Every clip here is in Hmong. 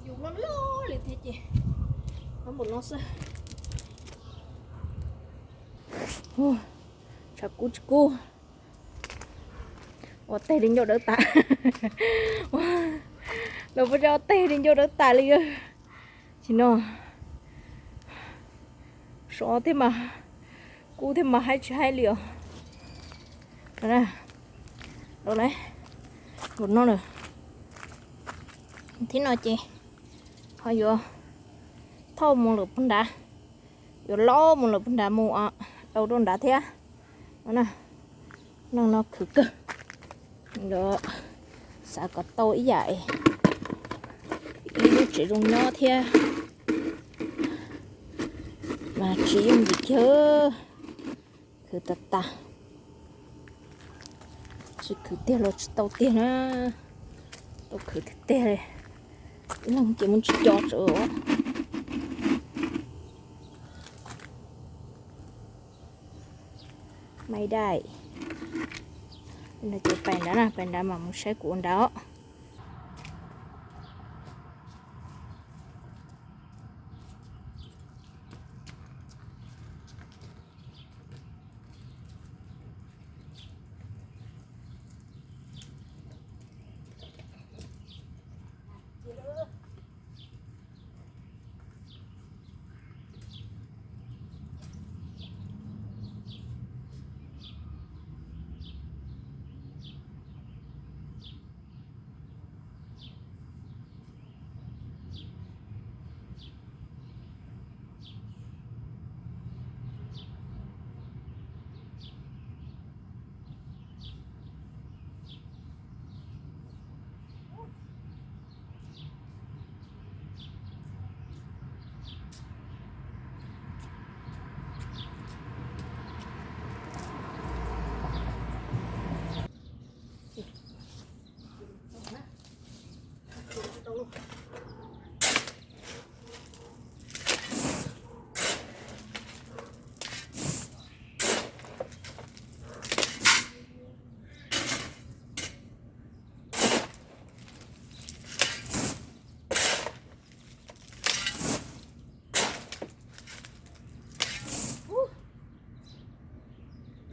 Yus loj loj li thiab ces npaum no xwb. Tshav kub tsis kub. Ua teg li ncauj dawb tas. Los puas tso ua teg li ncauj dawb tas li. Sim no sov thiab mas, kub thiab mas haib tsis haib li os. Los na, npaum no lawm. Thib no ces ho yuav thauj mus lawm puag nrad, yuav lob mus lawm puag nrad mus, dau rau nrad thiab. No na, neeg no khwv kawg. Yuav xav kom tau ib yam, ib lub tsev zoo nyob thiab, mas tsis yooj yim kiag, khwv tas tas. Tsis khwv tiag los tsis tau tiag na, tau khwv tiag tiag li. Ib leeg ces mus tsis co tsawv. Mai dai, no ces pais nrad na, pais nrad mas mus saib kuv ua nrad os.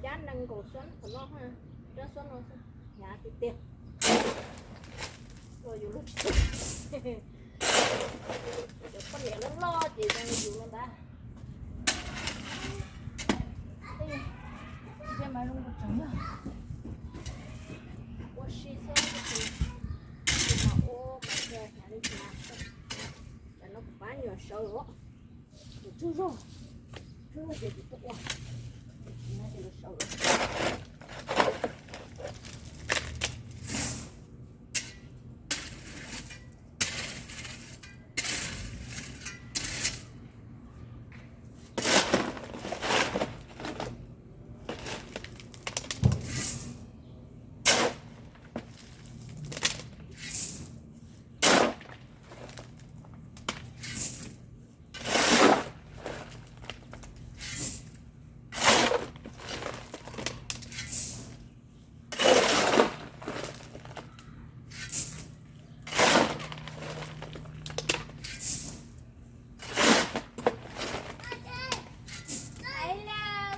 Cov neeg nkaum xob qhov no, rab xob no hnyav tiag tiag. Ua yus lub tsis, cov poj niam loj loj ces zoo li yus no ntag. Thiab mas zoo nkaus tseem yog ua si xwb. Tsuag zog, tsuag zog ces kuv tuaj ua.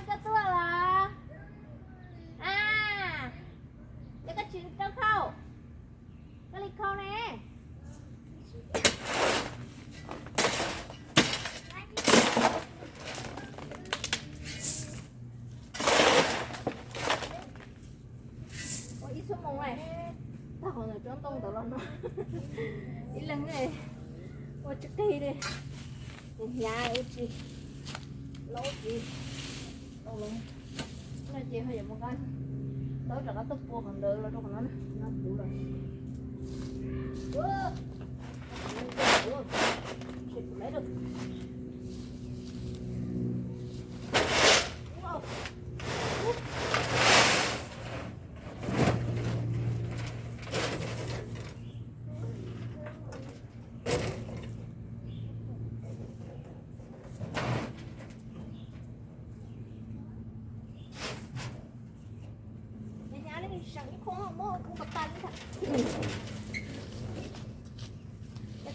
Koj tuaj los? A, ces koj tsis rau khau, koj li khau ne. Ua ib xuab moos lawm, tag qhov ntawm tsob ntoo ntawd los no, ib leeg ua tsis qig li, hnyav ua tsis laub tsis tau los. No ces ho yuav mus nqa, tau rov qab tuaj pua qhov ntawd los rau qhov no, no puv lawm.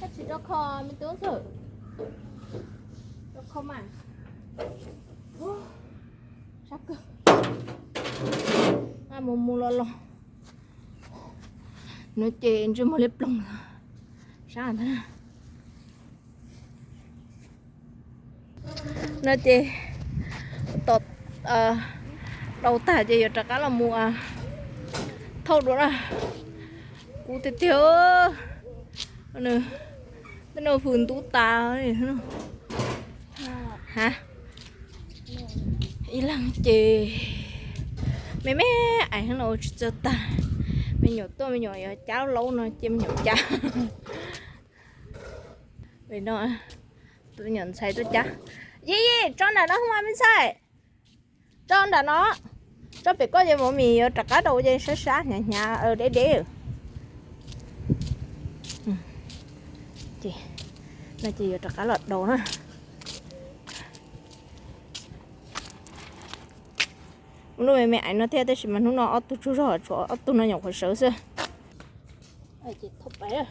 Koj tsis rau kho me tub ntxawm, rau kho mas. Sab kawg. Mus mus los los. No ces ntsej muag liab ploog. Sab ntag. No ces tom daus tag ces yuav rov qab los mus thauj dua na. Kub tiag tiag. Tej no hws ntub tas. Ha, ib leeg ces me me ais no ua tsis txawj tag. Me nyuam tuaj me nyuam yuav cab laub no ces me nyuam cab. Tus me nyuam ntxhais tuaj cab. Yij, yij, tso nram no mas me ntxhais. Tso nram no, tso pem koj ces mov mis yuav rov qab rau ces sab sab hnyav hnyav deb deb. Ces no ces yuav rov qab los daus na. Lub me me ais no thiab tab sis mas hnub no ob tug tsaug zog, tshuav ob tug no nyuam qhuav sawv xwb. Ces thauj pais.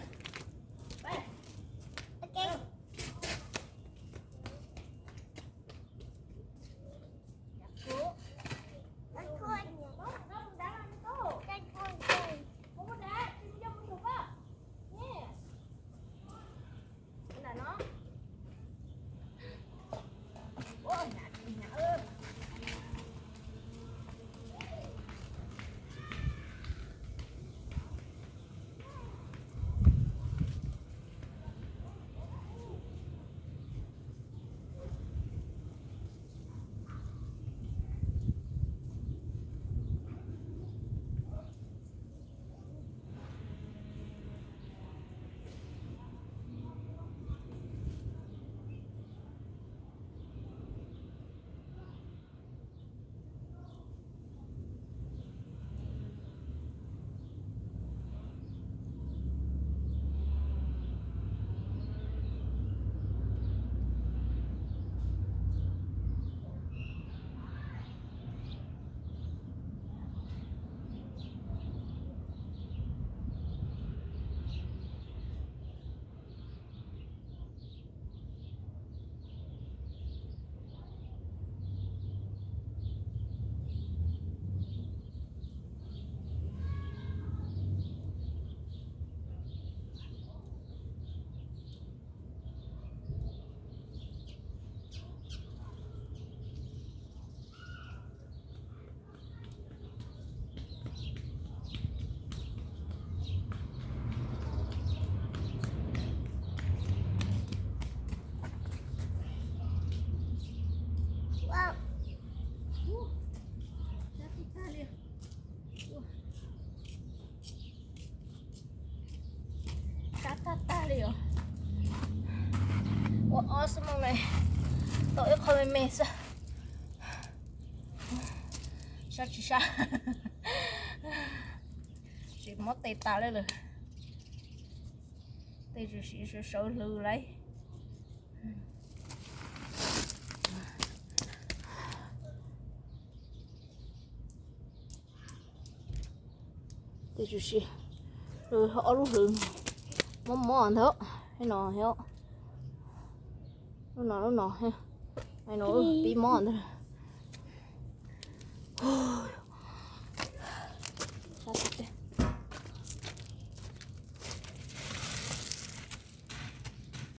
Ua ob xuab moos na, tau ib qho me me xwb. Sab tsis sab, tsis mob tes tas li lawm. Tej tsis siv sawv hlws lauj. Tej tsis siv, ob lub hlws mob mob ntag. No, lub no lub no, no pib mob ntag.